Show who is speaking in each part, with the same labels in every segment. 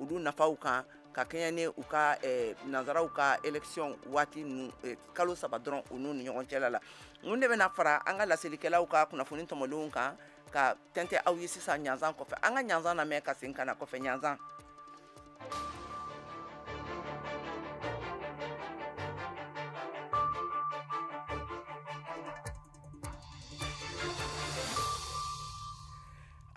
Speaker 1: Olu nafaw kan ka kɛɲɛ ni u ka nansaraw ka élection waati ninnu, kalo 3 dɔrɔn u n'u ni ɲɔgɔn cɛla la. Mun de bɛna fara an ka laselikɛlaw ka kunnafoni tɔmɔlenw kan ka tɛntɛ aw ye sisan ɲanzan kɔfɛ? An ka ɲanzan lamɛn ka segin ka na kɔfɛ ɲanzan.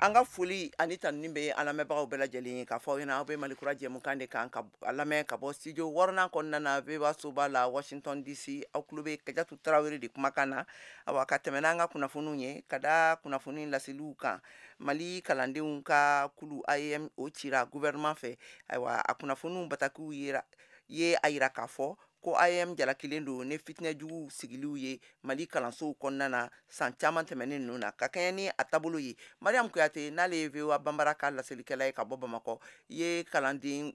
Speaker 1: An ka foli ani tanuni bɛ an lamɛnbagaw bɛɛ lajɛlen ye k'a fɔ aw ɲɛna aw bɛ Mali Kura jɛmukan de kan ka a lamɛn ka bɔ studio 6nan kɔnɔna na VOA soba la Washington DC. Aw tulo bɛ Kajatu Tarawele de kumakan na. Awa, ka tɛmɛ n'an ka kunnafoniw ye ka da kunnafoni laseliw kan, Mali kalandenw ka kulu AEM o cira gouvernement fɛ. Ayiwa, a kunnafoniw batakiw yera ye a yira k'a fɔ ko AEM jalakilen don ni fitinɛ juguw sigiliw ye Mali kalansow kɔnɔna na san caman tɛmɛnen ninnu na, ka kɛɲɛ ni a taabolo ye. Mariam Kuyate, n'ale ye VOA Banbara ka laselikɛla ye ka bɔ Bamakɔ, ye kalanden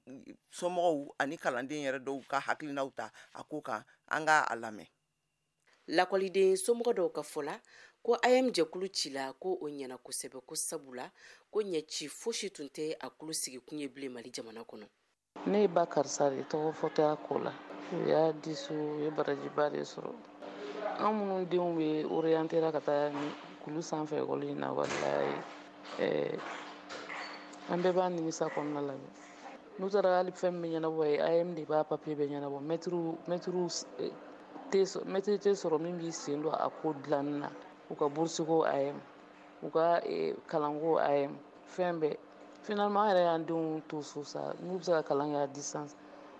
Speaker 1: somɔgɔw ani kalanden yɛrɛ dɔw ka hakilinaw ta a ko kan. An ka a lamɛn.
Speaker 2: Lakɔliden somɔgɔ dɔw ka fɔ la ko AEM jɛkulu cila ko o ɲɛna kosɛbɛ, ko sabula ko ɲɛci fosi tun tɛ a kulu sigikun ye bilen Mali jamana kɔnɔ.
Speaker 3: Ne ye ba karisa de tɔgɔ fɔtɔ ko la, u y'a disu, u ye barajiba de sɔrɔ. An minnu denw bɛ orientera ka taa kulu sanfɛ ekɔli in na, walayi, an bɛɛ b'a nimisa kɔnɔna la. N'u taara hali fɛn min bɛ ɲɛnabɔ ye, AEM de b'a papier bɛɛ ɲɛnabɔ. Mɛtiri tɛ sɔrɔ min b'i sen don a ko dilanni na. U ka bourse ko AEM, u ka kalanko AEM, fɛn bɛɛ. Finalement, an yɛrɛ y'an denw to so sa, n'u bɛ se ka kalan kɛ à distance,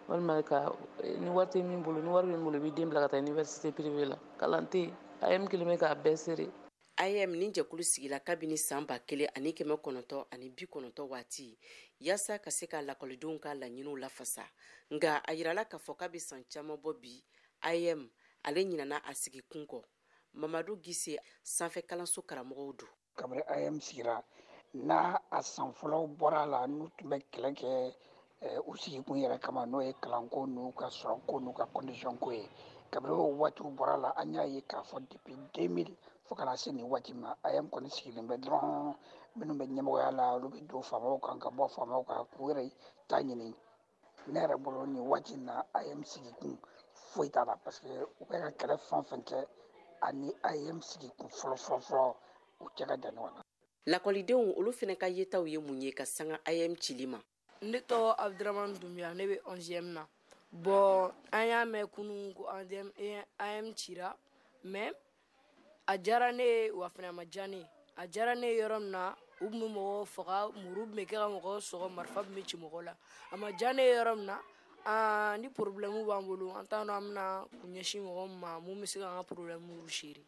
Speaker 3: walima ka ni wari tɛ min bolo, ni wari bɛ min bolo, i b'i den bila ka taa université privée la. Kalan tɛ yen, AEM kelen bɛ k'a bɛɛ sere.
Speaker 2: AEM ni jɛkulu sigila kabini san 1990 waati yaasa ka se ka lakɔlidenw ka laɲiniw lafasa. Nka a yirala k'a fɔ k'a bɛ san caman bɔ bi, AEM ale ɲinana a sigi kun kɔ. Mamadu Gise, sanfɛ kalanso karamɔgɔw don.
Speaker 4: Kabini AEM sigira n'a a san fɔlɔw bɔra a la, n'u tun bɛ kɛlɛ kɛ u sigikun yɛrɛ kama, n'o ye kalanko n'u ka sɔrɔko n'u ka condition ko ye, kabini o waatiw bɔra a la, an y'a ye k'a fɔ depuis 2000 fo ka na se nin waati ma, AEM kɔni sigilen bɛ dɔrɔn. Minnu bɛ ɲɛmɔgɔya la, olu bɛ don faamaw kan ka bɔ faamaw kan k'u yɛrɛ ta ɲini. Ne yɛrɛ bolo, nin waati in na, AEM sigikun foyi t'a la, parce que u bɛ ka kɛlɛ fɛn o fɛn kɛ ani AEM sigikun fɔlɔ fɔlɔ fɔlɔ, u cɛ ka jan ɲɔgɔn na.
Speaker 2: Lakɔlidenw olu fana ka yetaw ye mun ye ka sanga AEM cili ma?
Speaker 5: Ne tɔgɔ Abdramane Doumbia, ne bɛ 11e na. Bon, an y'a mɛn kunun ko AEM cira, mais a diyara ne ye, wa fana a ma diya ne ye. A diyara ne ye yɔrɔ min na, u tun bɛ mɔgɔw faga, muru tun bɛ kɛ ka mɔgɔw sɔgɔ, marifa tun bɛ ci mɔgɔw la. A ma diya ne ye yɔrɔ min na, ni problème b'an bolo, an t'a dɔn an bɛna kun ɲɛsin mɔgɔ min ma mun bɛ se k'an ka problème gérer.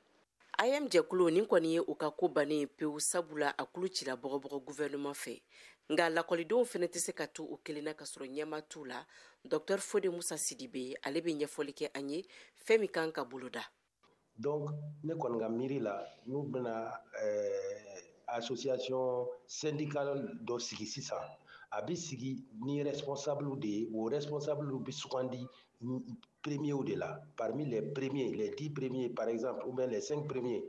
Speaker 2: AEM jɛkulu nin kɔni ye u ka ko bannen ye pewu, sabula a kulu cira bɔgɔbɔgɔ gouvernement fɛ. Nka lakɔlidenw fana tɛ se ka to u kelen na ka sɔrɔ ɲɛma t'u la. Docteur Fode Musa Sidibe, ale bɛ ɲɛfɔli kɛ an ye fɛn min kan ka boloda.
Speaker 6: Donc ne kɔni ka miiri la, n'u bɛna association syndicale dɔ sigi sisan, a bɛ sigi ni responsable de ye. O responsable bɛ sugandi premiers de la, parmi les premiers, les 10 premiers par exemple, ou bien les 5 premiers,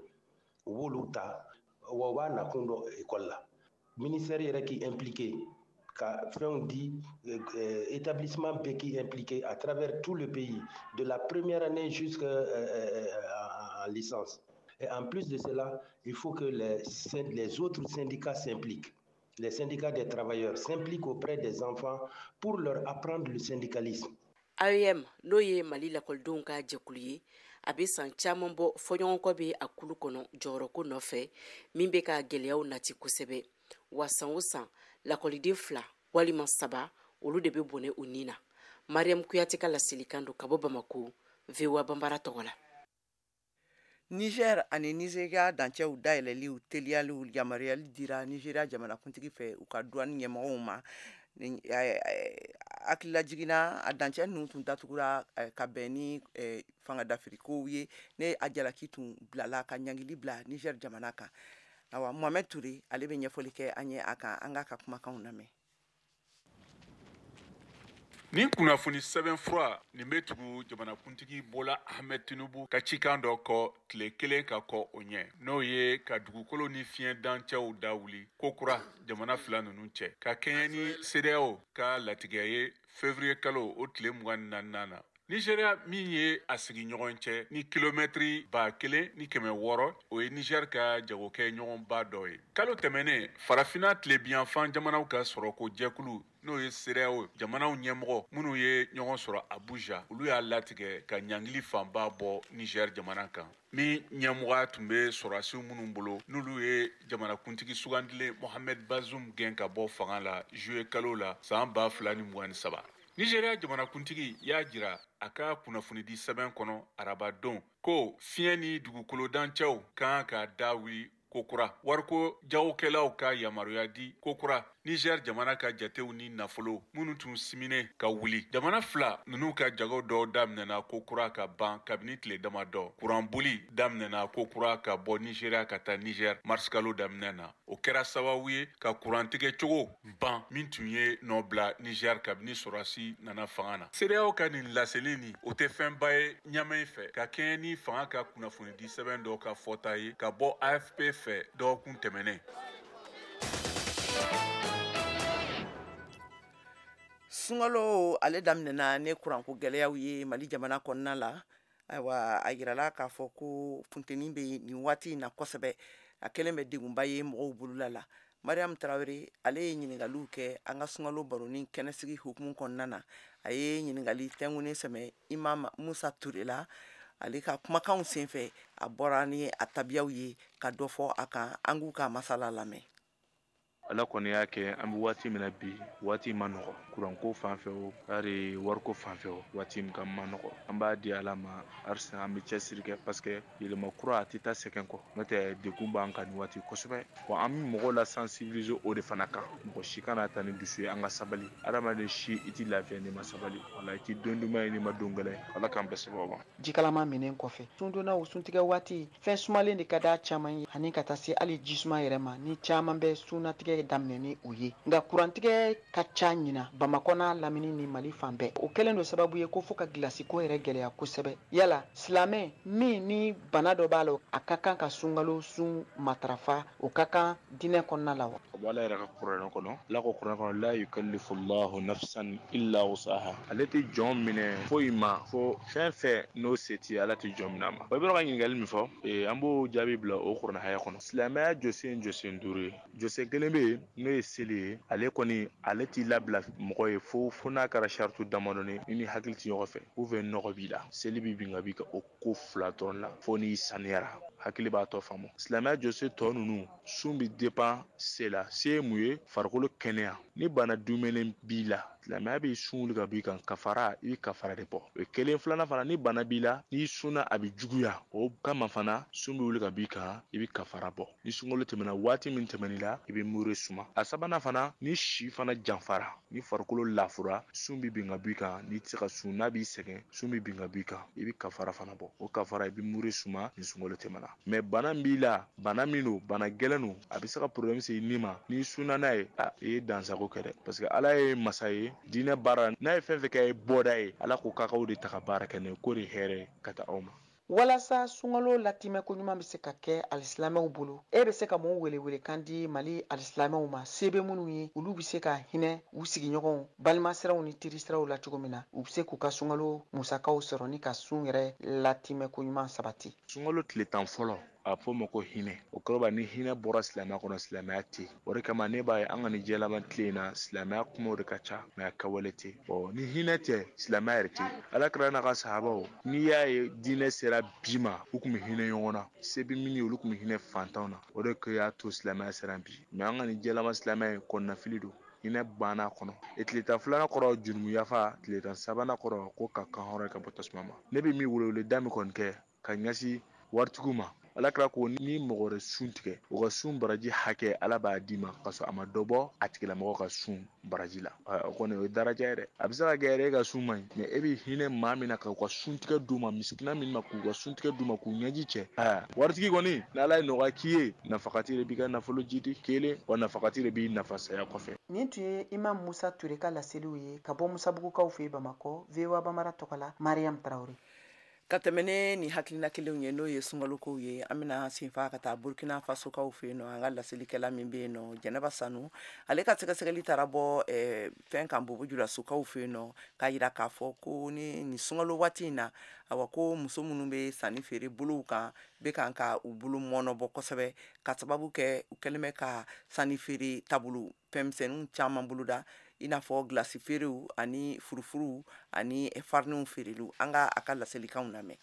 Speaker 6: u b'olu ta. Wa u b'a nakun dɔn école la. Ministère yɛrɛ k'i impliqué ka fɛnw di, établissement bɛɛ k'i impliqué à travers tout le pays, de la première année jusqu'à en licence. Et en plus de cela, il faut que les autres syndicats s'impliquent. Les syndicats des travailleurs s'impliquent auprès des enfants pour leur apprendre le syndicalisme.
Speaker 2: AEM n'o ye Mali lakɔlidenw ka jɛkulu ye, a bɛ san caman bɔ fɔɲɔgɔnkɔ bɛ a kulu kɔnɔ jɔyɔrɔko nɔfɛ min bɛ ka gɛlɛyaw nati kosɛbɛ. Wa san o san, lakɔliden 2 walima 3 olu de bɛ bɔnɛ u ni na. Mariam Kuyate ka laselikan don ka bɔ Bamako, VOA Banbara tɔgɔ la.
Speaker 1: Niger ani Nigeria dancɛw dayɛlɛliw teliyaliw yamaruyali dira Nigeria jamanakuntigi fɛ u ka douane ɲɛmɔgɔw ma. Hakilila jiginna, a dancɛ ninnu tun datugura ka bɛn ni fanga dafirikow ye, ne a jalaki tun bilala ka ɲangili bila Niger jamana kan. Awa, Mohamed Touré, ale bɛ ɲɛfɔli kɛ an ye a kan. An k'a ka kumakanw lamɛn.
Speaker 7: Nin kunnafoni sɛbɛnfura nin bɛ tugu jamanakuntigi Bola Ahmed Tinubu ka cikan dɔ kɔ tile kelen ka kɔ o ɲɛ, n'o ye ka dugukolo ni fiɲɛ dancɛw da wuli kokura jamana fila ninnu cɛ, ka kɛɲɛ ni CEDEAO ka latigɛ ye février kalo o tile 24 na. Nigeria min ye a sigiɲɔgɔn cɛ ni kilomɛtiri 1600, o ye Niger ka jagokɛ ɲɔgɔnba dɔ ye. Kalo tɛmɛnen, farafinna tilebinyanfan jamanaw ka sɔrɔko jɛkulu, n'o ye CEDEAO jamanaw ɲɛmɔgɔ minnu ye ɲɔgɔn sɔrɔ Abuja, olu y'a latigɛ ka ɲangili fanba bɔ Niger jamana kan, min ɲɛmɔgɔya tun bɛ sɔrɔdasiw minnu bolo, n'olu ye jamanakuntigi sugandilen Mohamed Bazoum gɛn ka bɔ fanga la juillet kalo la san 2023. Nigeria jamanakuntigi y'a jira a ka kunnafonidi sɛbɛn kɔnɔ arabadon ko fiɲɛ ni dugukolo dancɛw kan ka da wuli kokura, wariko jagokɛlaw ka yamaruya di kokura, Niger jamana ka jatew ni nafolo minnu tun siminen ka wuli. Jamana fila ninnu ka jago dɔw daminɛna kokura ka ban kabini tile damadɔ. Kuranboli daminɛna kokura ka bɔ Nigeria ka taa Niger marisikalo daminɛ na. O kɛra sababu ye ka kurantigɛ cogo ban min tun ye nɔ bila Niger kabini sɔrɔdasi nana fanga na. CEDEAO ka nin laseli nin, o tɛ fɛnba ye Ɲamɛ fɛ, ka kɛɲɛ ni fanga ka kunnafonidi sɛbɛn dɔ ka fɔta ye ka bɔ AFP fɛ dɔgɔkun tɛmɛnen.
Speaker 1: Sunkalo ale daminɛna ne kuranko gɛlɛyaw ye Mali jamana kɔnɔna la. Ayiwa, a yirala k'a fɔ ko funteni bɛ nin waati in na kosɛbɛ, a kɛlen bɛ degunba ye mɔgɔw bolola la. Mariam Tarawele ale ye ɲininkaliw kɛ an ka sunkalo baroni kɛnɛsigi hukumu kɔnɔna na. A ye ɲininkali tɛnkunnen sɛmɛ Imam Musa Ture la. Ale ka kumakanw senfɛ, a bɔra ni a tabiyaw ye ka dɔ fɔ a kan. An k'u ka masala lamɛn.
Speaker 8: Ala kɔni y'a kɛ an bɛ waati min na bi, waati ma nɔgɔ, kuranko fan fɛ o, hali wariko fan fɛ o, waati min ka ma nɔgɔ. An b'a di Ala ma halisa, an bɛ cɛsiri kɛ parce que yɛlɛma kura a tɛ taa sɛgɛn kɔ, n'o tɛ degun b'an kan nin waati kosɛbɛ. Wa an bɛ mɔgɔw la sensibiliser o de fana kan, mɔgɔ si kana ta ni dusu ye, an ka sabali. Adamaden si i tɛ lafiya n'i ma sabali, wala i tɛ don duman ye n'i ma don gɛlɛn ye. Ala k'an bɛɛ sababu ma.
Speaker 9: Jikalama minɛn kɔfɛ, sundonnaw suntigɛ waati fɛn sumalen de ka d'a caman ye, ani ka taa se hali jisuma yɛrɛ ma, ni caman bɛ sunnatigɛ daminɛ ni o ye. Nka kurantigɛ ka ca ɲina Bamakɔ n'a lamini ni Mali fan bɛɛ. O kɛlen don sababu ye ko fo ka gilasiko yɛrɛ gɛlɛya kosɛbɛ. Yala silamɛ min ni bana dɔ b'a la, a ka kan ka sunkalo sun matarafa, o ka kan diinɛ kɔnɔna la wa?
Speaker 8: O b'Ala yɛrɛ ka kuranɛ kɔnɔ. Ala ko kuranɛ kɔnɔ, la yukallifu Allahu nafsan illa wusaha. Ale tɛ jɔn minɛ foyi ma fo fɛn fɛn n'o se t'i ye, Ala tɛ jɔn minɛ a ma. I bɛ ka ɲininkali min fɔ, an b'o jaabi bila o kuranɛ haya kɔnɔ. Silamɛya jɔsen jɔsen 5 ye. Jɔsen kelen bɛ yen n'o ye seli ye, ale kɔni ale t'i labila mɔgɔ ye fo n'a kɛra saritu damadɔni ni hakili tɛ ɲɔgɔn fɛ ou bien nɔgɔ b'i la. Seli bɛ bin ka b'i kan o ko fila dɔrɔn la fo n'i saniyara, hakili b'a tɔ faamu. Silamɛya jɔsen tɔ ninnu, sun bɛ dépend se la. Se ye mun ye? Farikolo kɛnɛya. Ni bana dumɛnen b'i la, silamɛya bɛ sun wuli ka b'i kan, kafara, i bɛ kafara de bɔ. O ye kelen. Filanan fana, ni bana b'i la, n'i sunna a bɛ juguya, o kama fana sun bɛ wuli ka b'i kan, i bɛ kafara bɔ. Ni sunkalo tɛmɛna, waati min tɛmɛn'i la, i bɛ mure suma. A sabanan fana, ni si fana janfara, ni farikolo lafura, sun bɛ bin ka b'i kan, n'i tɛ se ka sun, n'a b'i sɛgɛn, sun bɛ bin ka b'i kan, i bɛ kafara fana bɔ. O kafara, i bɛ mure suma ni sunkalo tɛmɛna. Mais bana min b'i la, bana min don, bana gɛlɛn don, a bɛ se ka problème se i ni ma. N'i sunna n'a ye, a i ye dansago kɛ dɛ, parce que Ala ye masa ye diinɛ baara, n'a ye fɛn fɛn kɛ bɔda ye, Ala ko k'a k'aw de ta ka baara kɛ n'a ye, k'o de hɛrɛ ka taa aw ma.
Speaker 9: Walasa sunkalo latimɛ ko ɲuman bɛ se ka kɛ alisilamɛw bolo, e bɛ se ka mun welewelekan di Mali alisilamɛw ma, se bɛ minnu ye, olu bɛ se ka hinɛ u sigiɲɔgɔnw, balimasiraw ni terisiraw la cogo min na, u bɛ se k'u ka sunkalo musakaw sɔrɔ ni ka sun yɛrɛ latimɛ ko ɲuman sabati?
Speaker 8: Sunkalo tile 10 fɔlɔ, a fɔ ma ko hinɛ. O kɔrɔ b'a ni hinɛ bɔra silamɛya kɔnɔ, silamɛya tɛ. O de kama ne b'a ye an ka nin diɲɛ laban tile in na, silamɛya kumaw de ka ca, mɛ a kɛwale tɛ. Ni hinɛ tɛ, silamɛya yɛrɛ tɛ. Ala kɛra n'a ka sahabaw, n'i y'a ye diinɛ sera bi ma, u tun bɛ hinɛ ɲɔgɔn na. Se bɛ min ye, olu tun bɛ hinɛ fantanw na. O de y'a to silamɛya sera bi. Mɛ an ka nin diɲɛ laban silamɛya in kɔnɔnafili don. Hinɛ banna kɔnɔ. Tile 10 filanan kɔrɔ jurumu yafa, tile 10 sabanan kɔrɔ ko ka kan hɔrɔn ka bɔ tasuma ma. Ne bɛ min weleweleda min kɔni kɛ ka ɲɛsin waritigiw ma, Ala kira ko ni mɔgɔ wɛrɛ sun tigɛ, o ka sun baraji hakɛ Ala b'a d'i ma ka sɔrɔ a ma dɔ bɔ a tigilamɔgɔ ka sun baraji la. O kɔni o ye daraja ye dɛ. A bɛ se ka kɛ yɛrɛ e ka sun man ɲi, mais e bɛ hinɛ maa min na k'u ka sun tigɛ d'u ma, misikina min ma k'u ka sun tigɛ d'u ma k'u ɲɛji cɛ. Waritigi kɔni n'Ala ye nɔgɔya k'i ye, nafakati de b'i ka nafolo jidi kelen, wa nafakati de b'i nafa saya kɔfɛ.
Speaker 9: Nin tun ye Imam Musa Ture ka laseliw ye ka bɔ Musabugukaw fɛ Bamakɔ, VOA Bambara tɔgɔ la, Mariam Traoré.
Speaker 1: Ka tɛmɛ ne ni hakilina kelenw ye, n'o ye sunkalokow ye, an bɛna senfa ka taa Burkina Fasokaw fɛ yen nɔ. An ka laselikɛla min bɛ yen nɔ, Jɛnɛba Sanu, ale ka sɛgɛsɛgɛli taara bɔ fɛn kan Bobo Julasokaw fɛ yen nɔ, k'a yira k'a fɔ ko ni nin sunkalo waati in na, awa ko muso minnu bɛ sanni feere bolow kan bɛ kan ka u bolo mɔnɔbɔ kosɛbɛ, ka sababu kɛ u kɛlen bɛ ka sanni feere taabolo fɛnmisɛnninw caman boloda, i n'a fɔ gilasi feerew ani furufuruw ani fariniw feereliw. An ka a ka laselikanw lamɛn.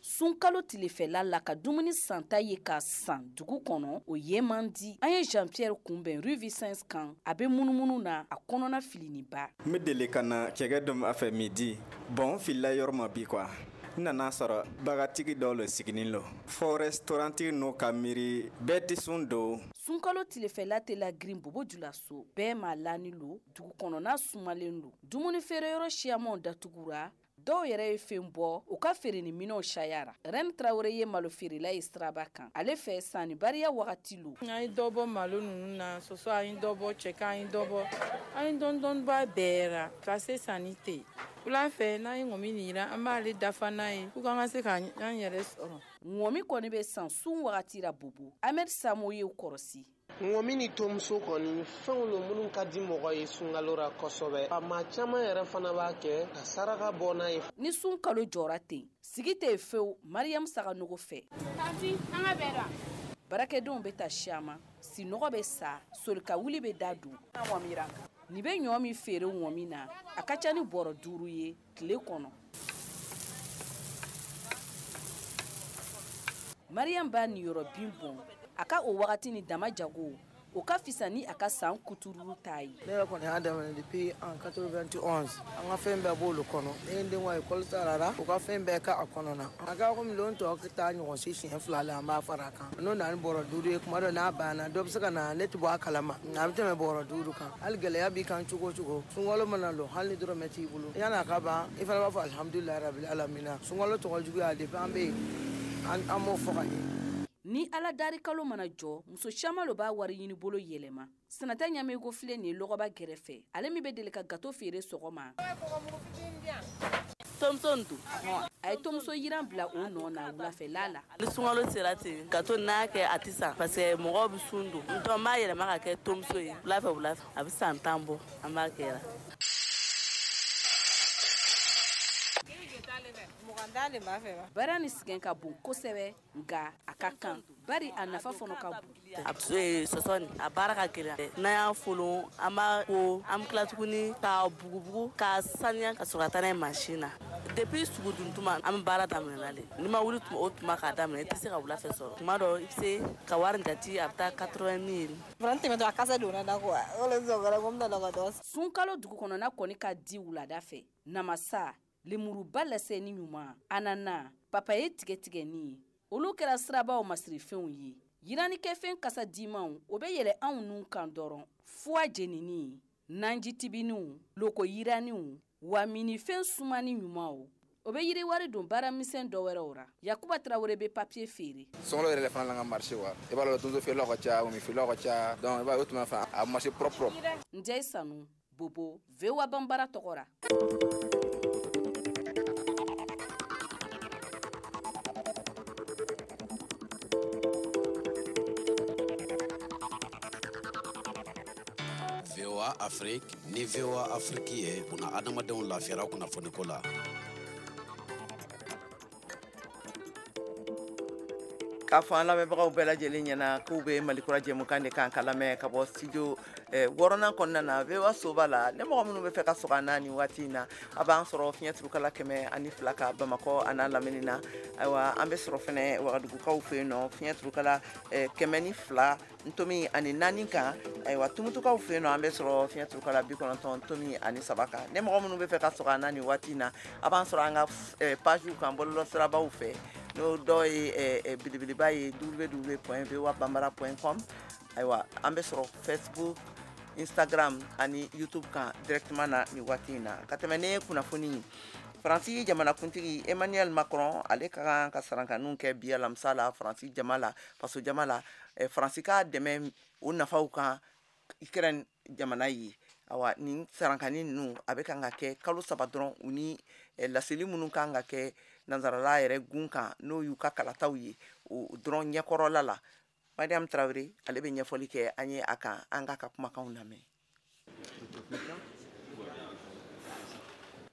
Speaker 2: Sunkalo tilefɛla la ka dumuni santa ye ka san dugu kɔnɔ, o ye man di. An ye Jean Pierre kunbɛn rue Vicence kan, a bɛ munumunu na a kɔnɔna filiniba.
Speaker 10: N bɛ deli ka na cɛkɛ dun a fɛ midi, bon n filila yɔrɔ ma bi quoi. N nana sɔrɔ bagatigi dɔw le siginin lo fo restaurantigi n'u ka miiri bɛɛ tɛ sun don.
Speaker 2: Sunkalo tilefɛla tɛ la girin Bobo Julaso, bɛɛ ma lani lo, dugu kɔnɔna sumalen lo, dumuni feereyɔrɔ siyamanw datugura, dɔw yɛrɛ ye fɛn bɔ u ka feere ni minɛnw cayara. Rɛn Tarawele ye malo feerela ye siraba kan, ale fɛ sannibariya wagati lo.
Speaker 11: An ye dɔ bɔ malo ninnu na, soso an ye dɔ bɔ, cɛkɛ an ye dɔ bɔ, an ye dɔɔni dɔɔni bɔ a bɛɛ ra ka se sanni tɛ yen. Wula fɛ n'an ye ŋɔmi nin yira, an b'ale dafa n'a ye pour que an ka se k'an yɛrɛ sɔrɔ.
Speaker 2: Ŋɔmi kɔni bɛ san sun wagati la Bobo. Ahmed Samo ye kɔrɔsi.
Speaker 12: Ŋɔmi ni tomuso kɔni fɛnw lo minnu ka di mɔgɔ ye sunkalo ra kosɛbɛ. A maa caman yɛrɛ fana b'a kɛ ka saraka bɔ n'a ye.
Speaker 2: Ni sun kalo jɔra ten, sigi tɛ yen fewu Mariam Saganogo fɛ.
Speaker 13: Tanti, an ka bɛɛ la.
Speaker 2: Baarakɛdenw bɛ taa siyama, sinɔgɔ bɛ sa, solika wuli bɛ da don. Nin bɛ ɲɔ min feere ŋɔmi na, a ka ca ni bɔrɔ 5 ye tile kɔnɔ. Mariam b'a niyɔrɔ bin bɔn, a ka o wagati ni dama jago, o ka fisa ni a ka san kutururu ta ye.
Speaker 14: Ne yɛrɛ kɔni y'a daminɛ depuis en 91, an ka fɛn bɛɛ b'olu kɔnɔ. Ne ye n den ka ekɔli sara la, u ka fɛn bɛɛ k'a kɔnɔ na. A ka komi lon tɔ taa ɲɔgɔn si siɲɛ 2 la, an b'a fara a kan. N'o nana ni bɔrɔ 5 ye, kuma dɔ n'a banna, dɔ bɛ se ka na, ne tɛ bɔ a kalama, nka a bɛ tɛmɛ bɔrɔ 5 kan. Hali gɛlɛya b'i kan cogo o cogo, sunkalo mana lɔ, hali ni dɔrɔmɛ t'i bolo, yan'a ka ban, i fana b'a fɔ alihamudulilayi rabil alamina. Sunkalo tɔgɔ juguya depuis an bɛ yen, an m'o fɔ ka ɲɛ.
Speaker 2: Ni Ala dari kalo mana jɔ, muso caman lo b'a wari ɲini bolo yɛlɛma. Sinata ɲamego filɛ nin ye lɔgɔba gɛrɛfɛ, ale min bɛ deli ka gato feere sɔgɔma.
Speaker 3: Tomuso nin dun.
Speaker 2: A ye tomuso yiran bila o nɔ na wulafɛla la.
Speaker 3: Ni sunkalo sera ten, gato n'a kɛ a tɛ san parce que mɔgɔw bɛ sun don. Donc n b'a yɛlɛma ka kɛ tomuso ye wulafɛ wulafɛ, a bɛ san 10 bɔ, an b'a kɛ la.
Speaker 2: Baara ni sɛgɛn ka bon kosɛbɛ, nka a ka kan bari a nafa fana ka bon.
Speaker 3: A sɔsɔ nin, a baara ka gɛlɛn. N'an y'a folon, an b'a ko, an bɛ tila tuguni k'a bugubugu, k'a saniya ka sɔrɔ ka taa n'a ye mansin na. Depuis sugu dun tuma, an bɛ baara daminɛ n'ale. N'i ma wuli o tuma k'a daminɛ, i tɛ se ka wula fɛ sɔrɔ. Tuma dɔ i bɛ se ka wari jate, a bɛ taa 80 000.
Speaker 15: Tɛmɛtɔ a kasa donna n na quoi. O de sɔrɔ ko n bɛna ka dɔ.
Speaker 2: Sunkalo dugu kɔnɔna kɔni ka di wulada fɛ. Namasa, lemuruba laseni ɲuman, anana, papaye tigɛtigɛni, olu kɛra sirabaw masirifɛnw ye. Yiranikɛfɛn kasa dimanw, o bɛ yɛlɛ anw nun kan dɔrɔn. Fuwa jenini, nanjitibiniw, loko yiraniw, wa minifɛn sumani ɲumanw, o bɛ yiriwari don baaramisɛn dɔ wɛrɛw ra. Yakuba Tarawele bɛ papier feere.
Speaker 16: Sunkalo yɛrɛ fana la an ka marché wa. I b'a dɔn donso feerelaw ka ca, ŋɔmi feerelaw ka ca, donc i b'a ye o tuma fana a marché propre.
Speaker 2: Ndiaye Sanu, Bobo, VOA Bambara tɔgɔ ra.
Speaker 17: VOA Afrique ni VOA Afrique ye kuna adamadenw lafiyara kunnafoniko la.
Speaker 1: K'a fɔ an lamɛnbagaw bɛɛ lajɛlen ɲɛna k'u bɛ Malikura jɛmukan de kan ka lamɛn ka bɔ studio 6nan kɔnɔna na VOA soba la. Ne mɔgɔ minnu bɛ fɛ ka sɔgɔ an na nin waati in na, a b'an sɔrɔ fiɲɛ turukala 102 kan Bamakɔ a n'a lamini na. Ayiwa, an bɛ sɔrɔ fɛnɛ Wagadugukaw fɛ yen nɔ, fiɲɛ turukala 102 ntomi ani 4 kan. Ayiwa, Tumutukaw fɛ yen nɔ, an bɛ sɔrɔ fiɲɛ turukala 90.3 kan. Ne mɔgɔ minnu bɛ fɛ ka sɔgɔ an na nin waati in na, a b'an sɔrɔ an ka pagew kan bɔlɔlɔsirabaw fɛ. N'o dɔ ye belebeleba ye www.voabambara.com. Ayiwa, an bɛ sɔrɔ Facebook, Instagram ani YouTube kan directement na nin waati in na. Ka tɛmɛ ne kunnafoni ye, Faransi jamanakuntigi Emmanuel Macron, ale ka kan ka sarankaniw kɛ bi alamisa la Faransi jama la, faso jama la, Faransi ka dɛmɛ o nafaw kan Ukraine jamana ye. Awa, nin sarankani ninnu a bɛ kan ka kɛ kalo 3 dɔrɔn u ni laseli minnu kan ka kɛ nansarala yɛrɛ gun kan, n'o y'u ka kalataw ye o dɔrɔn ɲɛkɔrɔla la. Mariam Traoré, ale bɛ ɲɛfɔli kɛ an ye a kan. An k'a ka kumakanw lamɛn.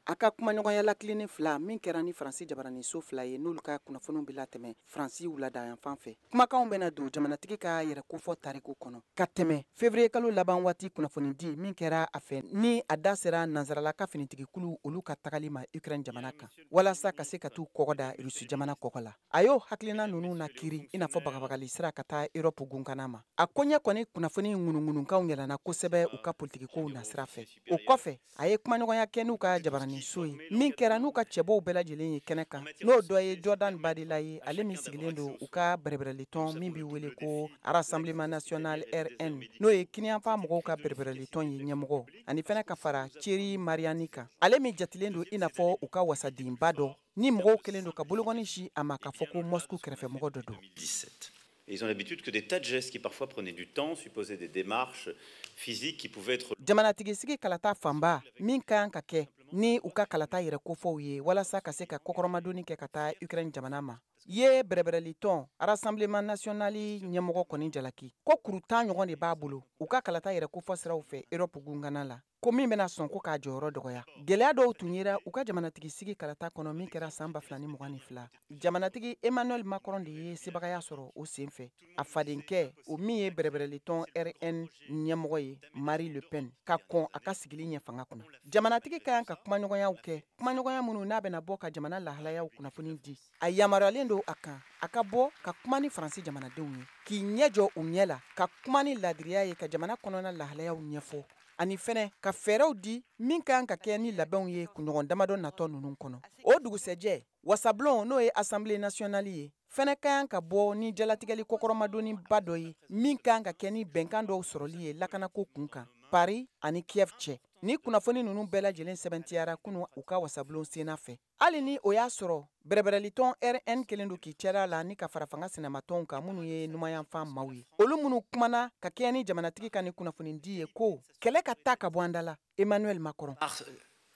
Speaker 9: A ka kumaɲɔgɔnya lakilennen fila min kɛra ni Faransi jabaraniso fila ye, n'olu ka kunnafoniw bɛ latɛmɛ Faransi wuladayanfan fɛ, kumakanw bɛna don jamanatigi ka yɛrɛ kofɔ tariku kɔnɔ ka tɛmɛ février kalo laban waati kunnafonidi min kɛra a fɛ, ni a da sera nansarala ka finitigikulu olu ka tagali ma Ukraine jamana kan walasa ka se ka t'u kɔgɔ da Rusi jamana kɔgɔ la. A y'o hakilina ninnu na kiiri i n'a fɔ bagabagali sira ka taa Europe gunkana ma. A koɲɛ kɔni kunnafoni ŋunuŋunukanw yɛlɛnna kosɛbɛ u ka politikikow nasira fɛ. O kɔfɛ, a ye kumaɲɔgɔnya kɛ n'u ka jabarani so ye min kɛra n'u ka cɛbɔw bɛɛ lajɛlen ye kɛnɛ kan, n'o dɔ ye Jordan Bardella ye, ale min sigilen don u ka bɛrɛbɛrɛlitɔn min bɛ wele ko Rassemblement National RN, n'o ye kiniyanfan mɔgɔw ka bɛrɛbɛrɛlitɔn ye ɲɛmɔgɔ, ani fɛnɛ ka fara Thierry Mariani kan, ale min jatilen don i n'a fɔ u ka wasadenba dɔ ni mɔgɔw kɛlen don ka bolokɔni si a ma k'a fɔ ko Moscou kɛrɛfɛmɔgɔ dɔ don.
Speaker 13: Et ils ont l'habitude que des tas de gestes qui parfois prenaient du temps, supposaient des démarches physiques qui pouvaient être...
Speaker 9: Jamanatigi sigi kalata fanba min ka kan ka kɛ ni u ka kalata yɛrɛ kofɔw ye walasa ka se ka kɔkɔrɔmadonni kɛ ka taa Ukraine jamana ma, ye bɛrɛbɛrɛlitɔn Rassemblement National ɲɛmɔgɔ kɔni jalaki ko kuru 10 ɲɔgɔn de b'a bolo u ka kalata yɛrɛ kofɔ siraw fɛ Europe gunkana la, ko min bɛna sɔn ko k'a jɔyɔrɔ dɔgɔya. Gɛlɛya dɔw tun yera u ka jamanatigi sigi kalata kɔnɔ min kɛra san 2022. Jamanatigi Emmanuel Macron de ye sebagaya sɔrɔ o sen fɛ a fadenkɛ, o min ye bɛrɛbɛrɛlitɔn RN ɲɛmɔgɔ ye Marine Le Pen, ka kɔn a ka sigili ɲɛ fanga kɔnɔ. Jamanatigi ka kan ka kumaɲɔgɔnyaw kɛ, kumaɲɔgɔnya minnu n'a bɛna bɔ ka jamana lahalayaw kunnafoni di. A yamaruyalen don a kan a ka bɔ ka kuma ni Faransi jamanadenw ye, k'i ɲɛ jɔ u ɲɛ la, ka kuma ni ladiriya ye, ka jamana kɔnɔna lahalayaw ɲɛfɔ, ani fɛnɛ ka fɛɛrɛw di min ka kan ka kɛ ni labɛnw ye kunɲɔgɔn damadɔ natɔ ninnu kɔnɔ. O dugusɛjɛ, wasabulon n'o ye Assemblée nationale ye fɛnɛ ka kan ka bɔ ni jalatigɛli kɔkɔrɔmadonniba dɔ ye min ka kan ka kɛ ni bɛnkan dɔw sɔrɔli ye lakanako kun kan Paris ani Kiev cɛ. Ni kunnafoni ninnu bɛɛ lajɛlen sɛbɛntiyara kunu u ka wasabulon senna fɛ, hali ni o y'a sɔrɔ bɛrɛbɛrɛlitɔn RN kelen don k'i cɛla la ni ka fara fanga sinamatɔnw kan minnu ye numayanfan maaw ye, olu minnu kumana ka kɛɲɛ ni jamanatigi ka ni kunnafonidi ye ko kɛlɛ ka taa ka bɔ an da la. Emmanuel Macron.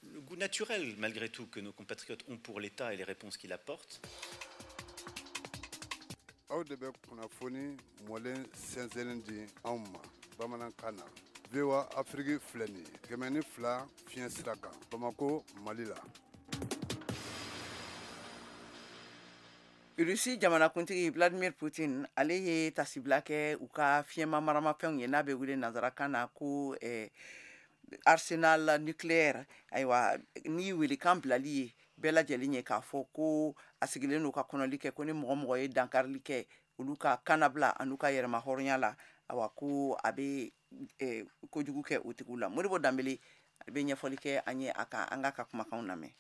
Speaker 13: Le goût naturel, malgré tout, que nos compatriotes ont pour l'État et les réponses qu'il apporte.
Speaker 18: Aw de bɛ kunnafoni mɔlen sɛnsɛnnen di anw ma bamanankan na. VOA Afrique filɛ nin ye 102 fiɲɛ sira kan Bamako, Mali la.
Speaker 1: Russie jamanakuntigi Vladimir Putin, ale ye tasibila kɛ u ka fiɲɛma maramafɛnw ye n'a bɛ wele nansarakan na ko arsenal nucléaire. Ayiwa, ni welekan bilali ye bɛɛ lajɛlen ye k'a fɔ ko a sigilen don ka kɔnɔli kɛ ko ni mɔgɔ mɔgɔ ye dankarili kɛ olu ka kannabila an'u ka yɛrɛma hɔrɔnya la, awa ko a bɛ kojugu kɛ o tigiw la. Modibo Danbele bɛ ɲɛfɔli kɛ an ye a kan, an k'a ka kumakanw lamɛn.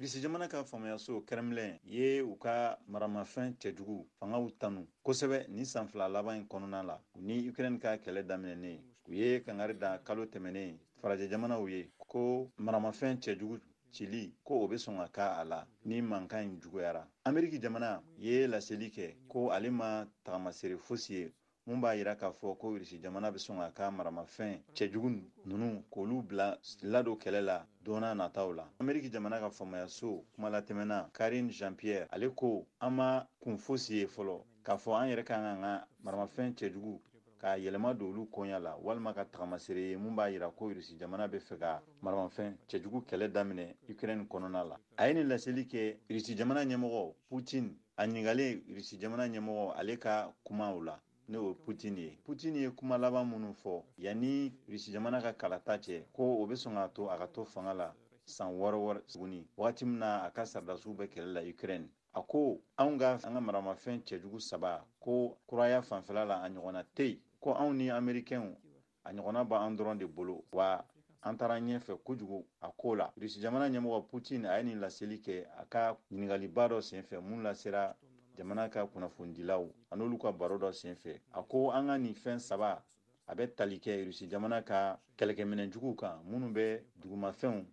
Speaker 19: Irisi jamana ka faamuyaso Kremlin ye u ka maramafɛn cɛjugu fangaw tanu kosɛbɛ ni san 2 laban in kɔnɔna la. U ni Ukraine ka kɛlɛ daminɛnen, u ye kangari da kalo tɛmɛnen farajɛ jamanaw ye ko maramafɛn cɛjugu cili ko o bɛ sɔn ka k'a a la ni mankan in juguyara. Ameriki jamana ye laseli kɛ ko ale ma tagamasere fosi ye mun b'a yira k'a fɔ ko Irisi jamana bɛ sɔn ka ka maramafɛn cɛjugu ninnu k'olu bila ladon kɛlɛ la don n'a nataw la. Ameriki jamana ka faamayaso kumalatɛmɛna Karine Jean-Pierre, ale ko an ma kun fosi ye fɔlɔ k'a fɔ an yɛrɛ kan k'an ka maramafɛn cɛjugu k'a yɛlɛma don olu koɲa la walima ka tagamasere ye mun b'a yira ko Irisi jamana bɛ fɛ ka maramafɛn cɛjugu kɛlɛ daminɛ Ukraine kɔnɔna la. A ye nin laseli kɛ Irisi jamana ɲɛmɔgɔ Putin, a ɲininkalen Irisi jamana ɲɛmɔgɔ ale ka kumaw la, n'o ye Putin ye. Putin ye kuma laban minnu fɔ yanni Irisi jamana ka kalata cɛ, ko o bɛ sɔn k'a to a ka to fanga la san 6 wɛrɛ tuguni, wagati min na a ka sardasiw bɛ kɛlɛ la Ukraine. A ko anw ka an ka maramafɛn cɛjugu 3 ko kuraya fanfɛla la a ɲɔgɔnna tɛ yen, ko anw ni Américains a ɲɔgɔnna b'an dɔrɔn de bolo, wa An taara ɲɛfɛ kojugu a ko la. Rusi jamana ɲɛmɔgɔ Putin a ye nin laseli kɛ a ka ɲininkaliba dɔ senfɛ mun lasera jamana ka kunnafonidilaw an'olu ka baro dɔ senfɛ. A ko an ka nin fɛn saba a bɛ tali kɛ Rusi jamana ka kɛlɛkɛminɛnjuguw kan minnu bɛ dugumafɛnw,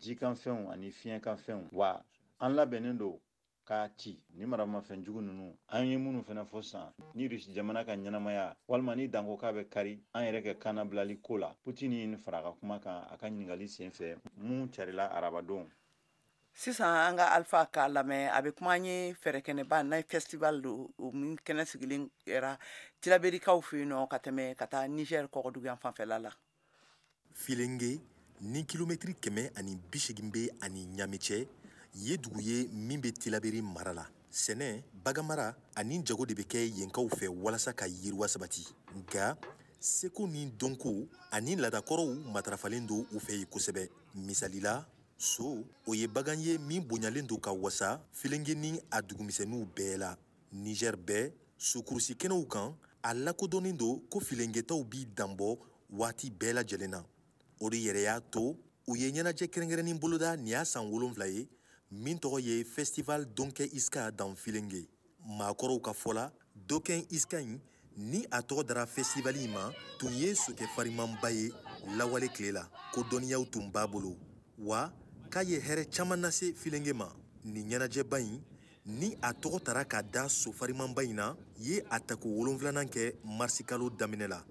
Speaker 19: jikanfɛnw ani fiɲɛkanfɛnw. Wa an labɛnnen don k'a ci ni maramafɛnjugu ninnu an ye minnu fana fɔ sisan ni Rusi jamana ka ɲɛnamaya walima ni danko k'a bɛ kari an yɛrɛ kɛ kannabilali ko la. Putin ye nin fara a ka kuma kan a ka ɲininkali senfɛ mun carila arabadon.
Speaker 1: Sisan an ka Alpha k'a lamɛn, a bɛ kuma an ye fɛɛrɛkɛnɛba n'a ye festival don, o min kɛnɛ sigilen kɛra Tilaberikaw fɛ yen nɔ ka tɛmɛ ka taa Niger kɔgɔdugu fanfɛla la.
Speaker 20: Filenge ni kilomɛtiri 180 bɛ ani Ɲame cɛ ye dugu ye min bɛ Tilaberi mara la. Sɛnɛ, baganmara ani jago de bɛ kɛ yenkaw fɛ walasa ka yiriwa sabati. Nka seko ni dɔnko ani laadakɔrɔw matarafalen don u fɛ yen kosɛbɛ. Misali la, so o ye bagan ye min bonyalen don ka wasa Filenge ni a dugumisɛnninw bɛɛ la. Niger bɛɛ sokurusi kɛnɛw kan, a lakodɔnnen don ko Filengetaw b'i danbɔ waati bɛɛ lajɛlen na. O de yɛrɛ y'a to u ye ɲɛnajɛ kɛrɛnkɛrɛnnin boloda nin y'a san 7 ye min tɔgɔ ye Festival Donkɛ Iska dans Filenge. Maakɔrɔw ka fɔ la, Donkɛ Iska in ni a tɔgɔ dara festival in ma tun ye sokɛ farimanba ye lawale tile la, ko dɔnniyaw tun b'a bolo, wa k'a ye hɛrɛ caman lase Filenge ma. Nin ɲɛnajɛba in ni a tɔgɔ tara ka da so farimanba in na ye a tako 7nan kɛ marisikalo daminɛ la.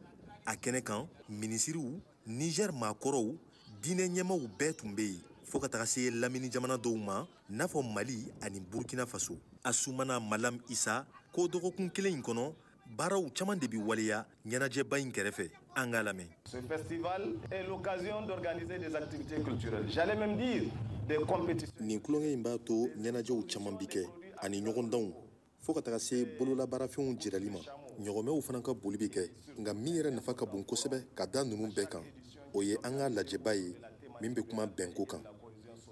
Speaker 20: A kɛnɛ kan, minisiriw, Niger maakɔrɔw, diinɛ ɲɛmaaw bɛɛ tun bɛ yen, fo ka taga se lamini jamana dɔw ma n'a fɔ Mali ani Burkina Faso. Asumana Malam Isa ko dɔgɔkun kelen in kɔnɔ baaraw caman de bi waleya ɲɛnajɛba in kɛrɛfɛ. An k'a lamɛn.
Speaker 21: Ce festival est l'occasion d'organiser des activités culturelles. J'allais même dire des compétitions.
Speaker 20: Nin tulonkɛ in b'a to ɲɛnajɛw caman bi kɛ ani ɲɔgɔndanw fo ka taga se bololabaarafɛnw jirali ma. Ɲɔgɔmɛw fana ka boli bi kɛ, nka min yɛrɛ nafa ka bon kosɛbɛ ka da ninnu bɛɛ kan, o ye an ka lajɛba ye min bɛ kuma bɛnko kan.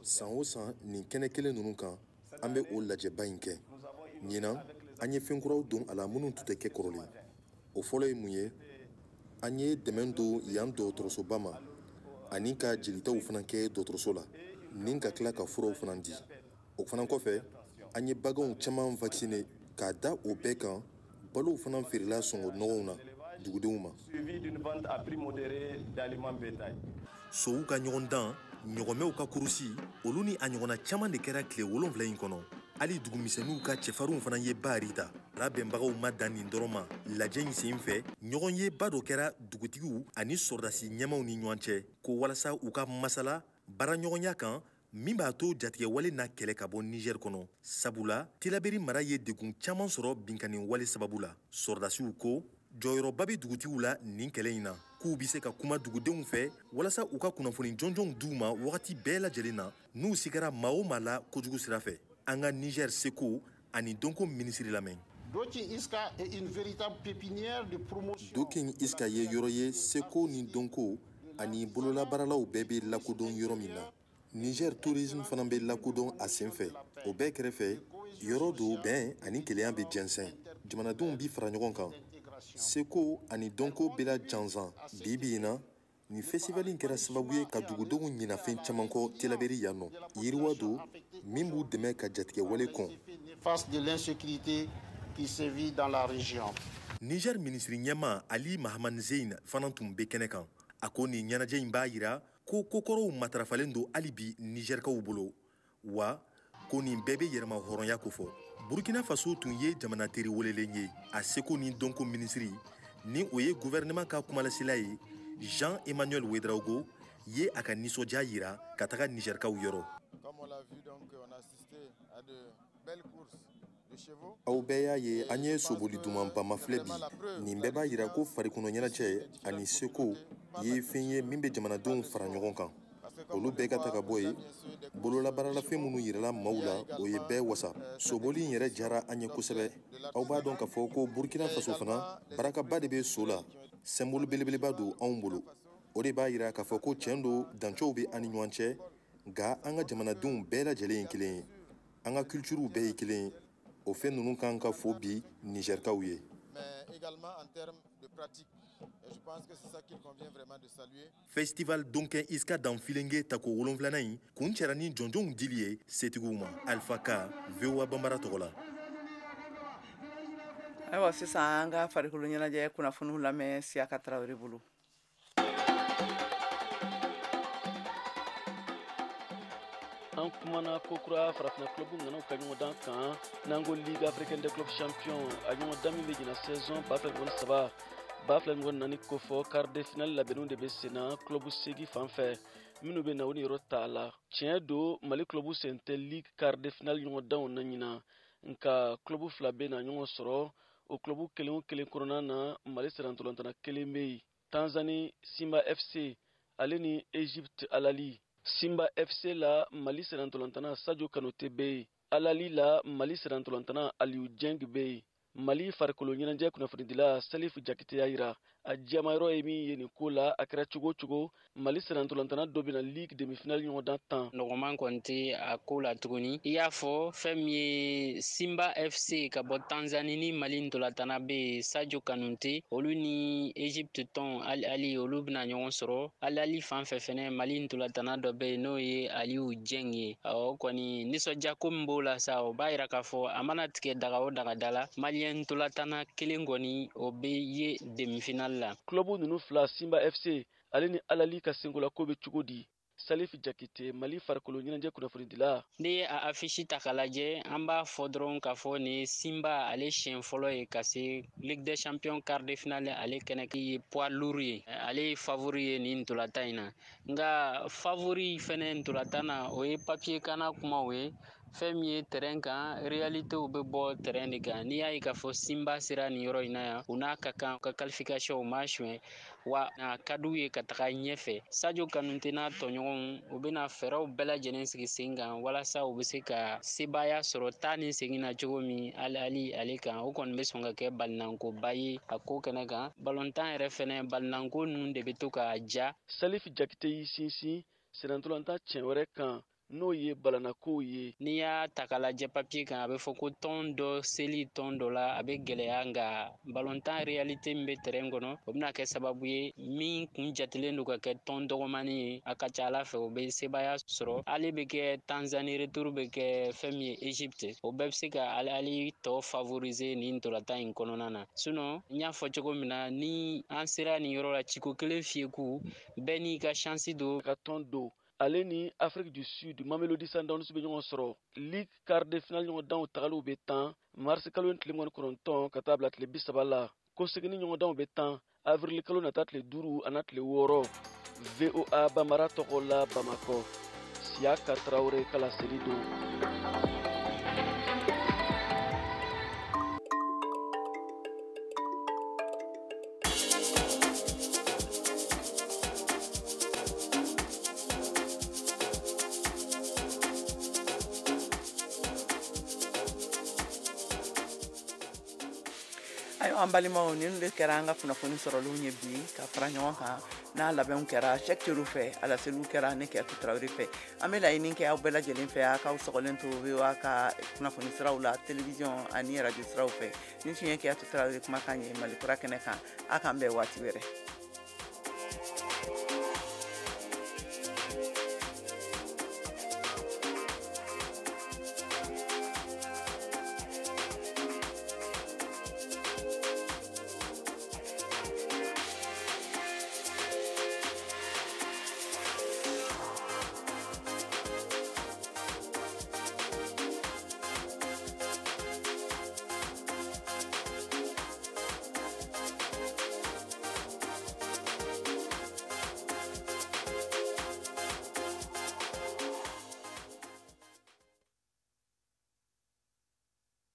Speaker 20: San o san nin kɛnɛ kelen ninnu kan, an bɛ o lajɛba in kɛ. Ɲinan an ye fɛn kuraw don a la minnu tun tɛ kɛ kɔrɔlen. O fɔlɔ ye mun ye? An ye dɛmɛ don yan dɔgɔtɔrɔsoba ma ani ka jelitaw fana kɛ dɔgɔtɔrɔso la ni ka tila ka furaw fana di. O fana kɔfɛ, an ye baganw caman vacciner k'a da o bɛɛ kan. Balow fana feerela sɔngɔ nɔgɔw na dugudenw ma. Sow ka ɲɔgɔndan, ɲɔgɔmɛw ka kurusi, olu ni a ɲɔgɔnna caman de kɛra tile 7 in kɔnɔ. Hali dugumisɛnninw ka cɛfarinw fana ye baari ta. Labɛnbagaw ma dan nin dɔrɔn ma. Lajɛ in sen fɛ, ɲɔgɔn ye ba dɔ kɛra dugutigiw ani sɔrɔdasi ɲɛmaw ni ɲɔgɔn cɛ, ko walasa u ka masala baaraɲɔgɔnya kan min b'a to jatigɛwale n'a kɛlɛ ka bɔ Niger kɔnɔ. Sabula Tilaberi mara ye degun caman sɔrɔ binkanni wale sababu la. Sɔrɔdasiw ko jɔyɔrɔba bɛ dugutigiw la nin kɛlɛ in na, k'u bɛ se ka kuma dugudenw fɛ walasa u ka kunnafoni jɔnjɔnw d'u ma wagati bɛɛ lajɛlen na n'u sigara maa o maa la kojugu sira fɛ. An ka Niger seko ani dɔnko minisiri lamɛn. Dokin Iska ye yɔrɔ ye seko ni dɔnko ani bololabaaralaw bɛɛ bɛ lakodɔn yɔrɔ min na. Niger tourisme fana bɛ lakodɔn a sen fɛ. O bɛɛ kɛrɛfɛ, yɔrɔ don bɛn ani kelenya bɛ jɛnsɛn. Jamanadenw bi fara ɲɔgɔn kan. Seko ani dɔnko bɛ la jansan. Bi bi in na, nin festival in kɛra sababu ye ka dugudenw ɲina fɛn caman kɔ Tilaberi yan nɔ. Yiriwa don min b'u dɛmɛ ka jatigɛwale kɔn. Niger minisiri ɲɛmaa Ali Mahaman Zein fana tun bɛ kɛnɛ kan. A ko nin ɲɛnajɛ in b'a yira ko kokɔrɔw matarafalen don hali bi Nizɛrikaw bolo, wa ko nin bɛɛ bɛ yɛrɛma hɔrɔnya kofɔ. Burkina Faso tun ye jamana teri welelen ye. A seko ni dɔnko minisiri ni o ye gouvernement ka kumalasela ye Jean Emmanuel Ouedraogo ye a ka nisɔndiya yira ka taga Nizɛrikaw yɔrɔ. Aw bɛɛ y'a ye an ye soboli dumanba mafilɛ bi. Nin bɛɛ b'a yira ko farikolo ɲɛnajɛ ani seko ye fɛn ye min bɛ jamanadenw fara ɲɔgɔn kan. Olu bɛɛ ka ta ka bɔ yen, bololabaaralafɛn minnu yirala maaw la, o ye bɛɛ wasa. Soboli in yɛrɛ diyara an ye kosɛbɛ. Aw b'a dɔn k'a fɔ ko Burkina Faso fana barakaba de bɛ so la, symbole belebeleba don anw bolo. O de b'a yira k'a fɔ ko tiɲɛ don dancɛw bɛ an ni ɲɔgɔn cɛ, nka an ka jamanadenw bɛɛ lajɛlen ye kelen ye. An ka culturew bɛɛ ye kelen ye. O fɛn ninnu kan ka fo bi Nizɛrikaw ye.
Speaker 4: Et je pense que c'est ça qu'il convient vraiment de saluer.
Speaker 20: Festival Donkin Iska dan Filengue tako 7nan in kuncɛra ni jɔnjɔnw dili ye setigiw ma. Alpha Ka, VOA Bambara tɔgɔ la.
Speaker 1: Ayiwa, sisan an ka farikolo ɲɛnajɛ kunnafoniw lamɛn Siyaka Tarawele bolo.
Speaker 22: An kumana kokura farafinna club ŋanaw ka ɲɔgɔndan kan, n'an ko Ligue africaine des clubs champions, a ɲɔgɔndan min bɛ ɲina saison 2023 2024 kofɔ. Quart de finale labɛnniw de bɛ senna club 8 fan fɛ minnu bɛ na o niyɔrɔ t'a la. Tiɲɛ don, Mali club sen tɛ ligue quart de finale ɲɔgɔndanw na ɲina, nka club 2 bɛ na ɲɔgɔn sɔrɔ. O club kelen o kelen kɔnɔna na, Mali sirantolantana kelen bɛ yen: Tanzanie Simba FC ale ni Egypte Al Ahly. Simba FC la, Mali sirantolantana Sadio Kanute bɛ yen. Al Ahly la, Mali sirantolantana Aliou Dieng bɛ yen. Mali farikolo ɲɛnajɛ kunnafonidila Salif Jakite y'a yira, a diyamayɔrɔ ye min ye nin ko la, a kɛra cogo o cogo, Mali sirantolantana dɔ bɛna ligue demi-finale ɲɔgɔndan tan.
Speaker 23: Nɔgɔman kɔni tɛ a ko la tuguni. I y'a fɔ, fɛn min ye Simba FC ka bɔ Tanzanie ni Mali ntolatana bɛ yen Sadio Kanute, olu ni Egypte tɔn Al Ahly, olu bɛna ɲɔgɔn sɔrɔ. Al Ahly fan fɛ fɛnɛ, Mali ntolatana dɔ bɛ yen, n'o ye Aliou Dieng ye. O kɔni, nisɔndiya ko min b'o la sa, o b'a yira k'a fɔ a mana tigɛ daga o daga da la, Maliyɛn ntolatana kelen kɔni, o bɛ ye demi-finale la.
Speaker 22: Club ninnu fila, Simba FC ale ni Al Ahly ka senkola ko bɛ cogo di? Salif Jakite, Mali farikolo ɲɛnajɛ kunnafonidila.
Speaker 23: N'i ye a affiche ta k'a lajɛ, an b'a fɔ dɔrɔn k'a fɔ nin Simba, ale siɲɛ fɔlɔ ye ka se Ligue des champions quart de finale, ale kɛnɛ ye poids lourd ye, ale ye favori ye nin ntolatan in na. Nka favori fɛnɛ ntolatan na, o ye papier kana kumaw ye. Fɛn min ye terrain kan, réalitéw bɛ bɔ terrain de kan. N'i y'a ye k'a fɔ Simba sera nin yɔrɔ in na yan, u n'a ka kan ka qualification, u m'a suɲɛ wa, a ka d'u ye ka taga ɲɛfɛ. Sadio Kanute n'a tɔɲɔgɔnw, u bɛna fɛɛrɛw bɛɛ lajɛlen sigi sen kan walasa u bɛ se ka sebaaya sɔrɔ taa ni segin na cogo min Al Ahly ale kan. O kɔni bɛ sɔn ka kɛ balinankoba ye a ko kɛnɛ kan. Balontan yɛrɛ fɛnɛ, balinanko ninnu de bɛ to k'a ja.
Speaker 22: Salif Jakite y'i sinsin sennantolatan tiɲɛ wɛrɛ kan, n'o ye balanakow ye.
Speaker 23: N'i y'a ta k'a lajɛ papier kan, a bɛ fɔ ko tɔn dɔ seli tɔn dɔ la, a bɛ gɛlɛya. Nka balontan réalité min bɛ terrain kɔnɔ, o bɛna kɛ sababu ye, min kun jatelen don ka kɛ tɔn dɔgɔmani ye, a ka ca Ala fɛ o bɛ sebaaya sɔrɔ. Ale bɛ kɛ Tanzanie, retour bɛ kɛ fɛn min ye Egypte, o bɛɛ bɛ se ka Al Ahly tɔ favoriser nin ntolatan in kɔnɔna na. Sinon, n y'a fɔ cogo min na, ni an sera nin yɔrɔ la, ciko kelen fiyeku, bɛɛ n'i ka chance don.
Speaker 22: Ka tɔn don ale ni Afrique du Sud Mamelodi Sundowns bɛ ɲɔgɔn sɔrɔ. Ligue quart de finale ɲɔgɔndanw tagaliw bɛ tan mars kalo tile 29 ka taa bila tile 30 la. Koseginni ɲɔgɔndanw bɛ tan avril kalo nata tile 5 ani tile 6. VOA Bambara tɔgɔ la, Bamakɔ, Siyaka Tarawele ka laseli don.
Speaker 1: Ayiwa, an balimaw, ninnu de kɛra an ka kunnafoni sɔrɔlenw ye bi ka fara ɲɔgɔn kan. N'a labɛnw kɛra Cheick Tiero fɛ, a laseliw kɛra ne Kɛtu Tarawele fɛ. An bɛ laɲini kɛ aw bɛɛ lajɛlen fɛ, a k'aw sɔgɔlen to VOA ka kunnafoni siraw la, télévision ani radio siraw fɛ. Nin tun ye Kɛtu Tarawele kumakan ye Mali kura kɛnɛ kan. A k'an bɛn waati wɛrɛ.